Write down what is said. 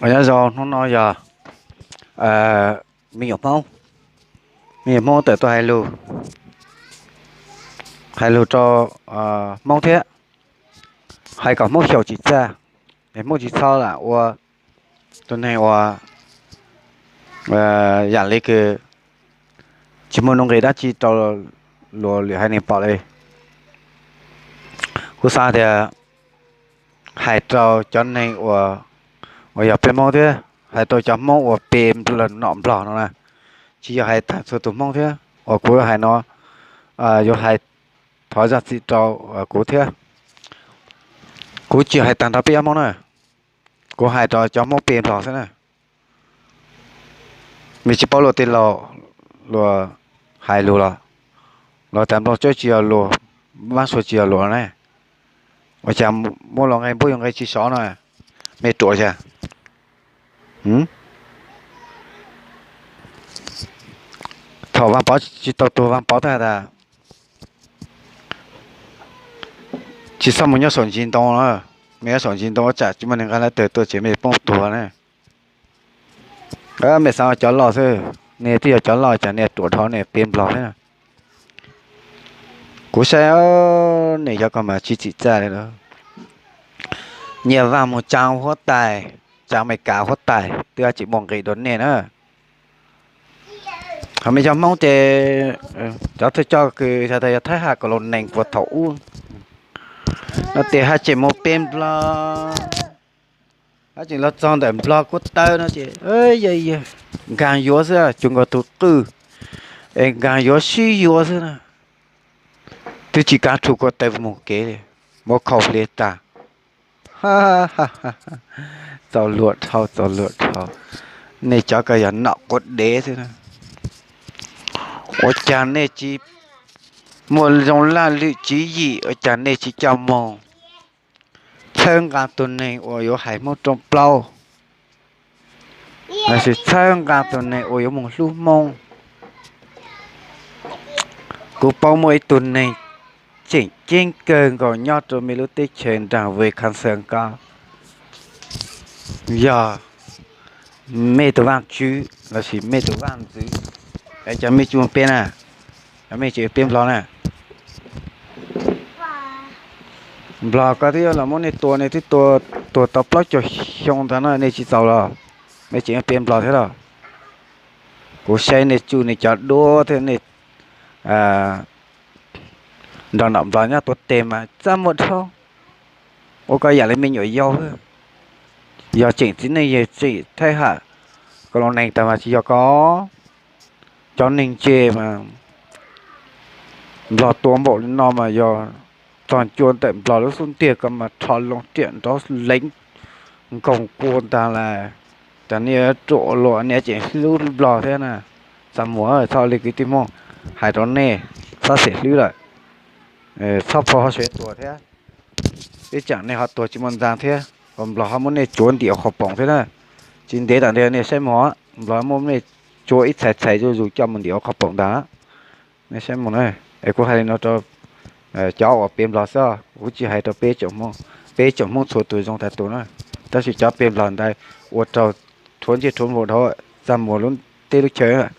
Nyob zoo, hnub no yog me nyuam Hmoob, me nyuam Hmoob tawm tuaj hais lus, hais lus rau Hmoob thiab, hais kom Hmoob xyaum tsis txaj, es Hmoob tsis txhob lam ua tus neeg uas yam li kws tsis muaj nuj nqis dab tsi rau luag lwm haiv neeg pom li. Kuv xav tias hais rau cov neeg uas yog peb Hmoob thiab, hais rau cov Hmoob uas pe nom Nplog no na, tsis yog hais tag txhua tus Hmoob thiab. Uas kuv hais no yuav hais thov zam txim rau kuv thiab. Kuv tsis hais tag nrho peb cov Hmoob na, kuv hais rau cov Hmoob pe Nplog xwb na. Nws tsis paub luag tej laus, luag hais lus los, luag tas Nplog Tsawb tsis yog luag, Vab Sua tsis yog luag ne. Ua cas muaj luag nqe npub yuav nqe tsis sov no, mej ruam xyov. Thaum Vaj Pov tsis tau tuag, Vaj Pov twb has tas tsis txhob mus nyob saum ntsis ntoo, mej nyob saum ntsis ntoo ua tsam tsis muaj neeg nqa lab tawg tuaj ces mej poob tuag na. Mej xav cov loj xwb, nej twb yog cov loj cas nej ruam dhau nej pe Nplog thiab. Kuv saib nej cov ko mas tsis txim txaj li lawm. Nyias Vaj mus tsa huab tais, tsa Amelikas huab tais twb tsis muaj nqis dua nej na. Ho mej cov Hmoob ces cov thawj coj kws has tas yog Thaib Haj Kaus Laus Nees puag thaum ub no ces haj tseem mus pe Nplog, haj tseem los txog ntawm Nplog kuab tawb no ces yawg nkaag yuav xwb, cuag nkaus tus qwj es nkaag yuav sib yuav xwb na. Twb tsis kav rhu ko taw mus kev li, muab khau hliav tag. Txaus luag dhau, txaus luag dhau. Nej cov ko yog nom quav dev xwb na. Ua cas nej tsis muaj zoo laj lwm tswv yim, ua cas nej tsis coj mus txhawb nqa tus neeg uas yuav hais Hmoob rooj plaub, lossis txhawb nqa tus neeg uas yuav mus hlub Hmoob? Kuv paub muaj ib tug neeg tseem ceeb kawg nkaus nyob rau mej lub teb chaws nraag Wisconsin ko, yog mej tus vaaj tswv lossis mej tus vaaj ntxwv, es cov mej tsis mus pe na, cov mej tseem pe Nplog na. Nplog ko twb yuav los muab nej tua, nej twb tua, tuag tau plaub caug xyoo ntawd no nej tsis txaus los, nej tseem pe Nplog thiab los? Kuv saib nej tsuj nej cov duab thiab nej nrog nom Nplog nyob tuav teg mas txaj muag dhau, ua koj yam li me nyuam yaus xwb. Yog tseem txiv neej yawg tseem Thaib Haj Kaus Laus Nees tag mas tsis yog koj. Cov neeg ntse mas Nplog tua npaum li no mas yog txog ncua ntawm Nplog lub xub ntiag ko mas rho loo riam nrov leev nkoog kua ntag lawm. Cas nej ruam luag nej tseem hlub Nplog thiab na. Txaj muag, txhob li kwv tij Hmoob hais rau nej, txhob xeem hlwb lawm, txhob phua hauv suav tuag thiab. Ib tsam nej ho tuag tsis muaj ntxa thiab, Nplog ho muab nej tsuav ntim hauv qhov poom thiab na. Tsis ntev tam ntej nej saib mus, Nplog muab nej tsuav ib txhais txhais zuj zus coj mus ntim hauv qhov poom ntag. Nej saib mus na, es kuv hais li no rau cov uas pe Nplog xwb, kuv tsis hais rau peb tsoom Hmoob txhua tus zoo tag tus na, tab sis cov pe Nplog ntawd ua rau rhuav ntsej rhuav npua dhau txaj muag lub teb lub chaw.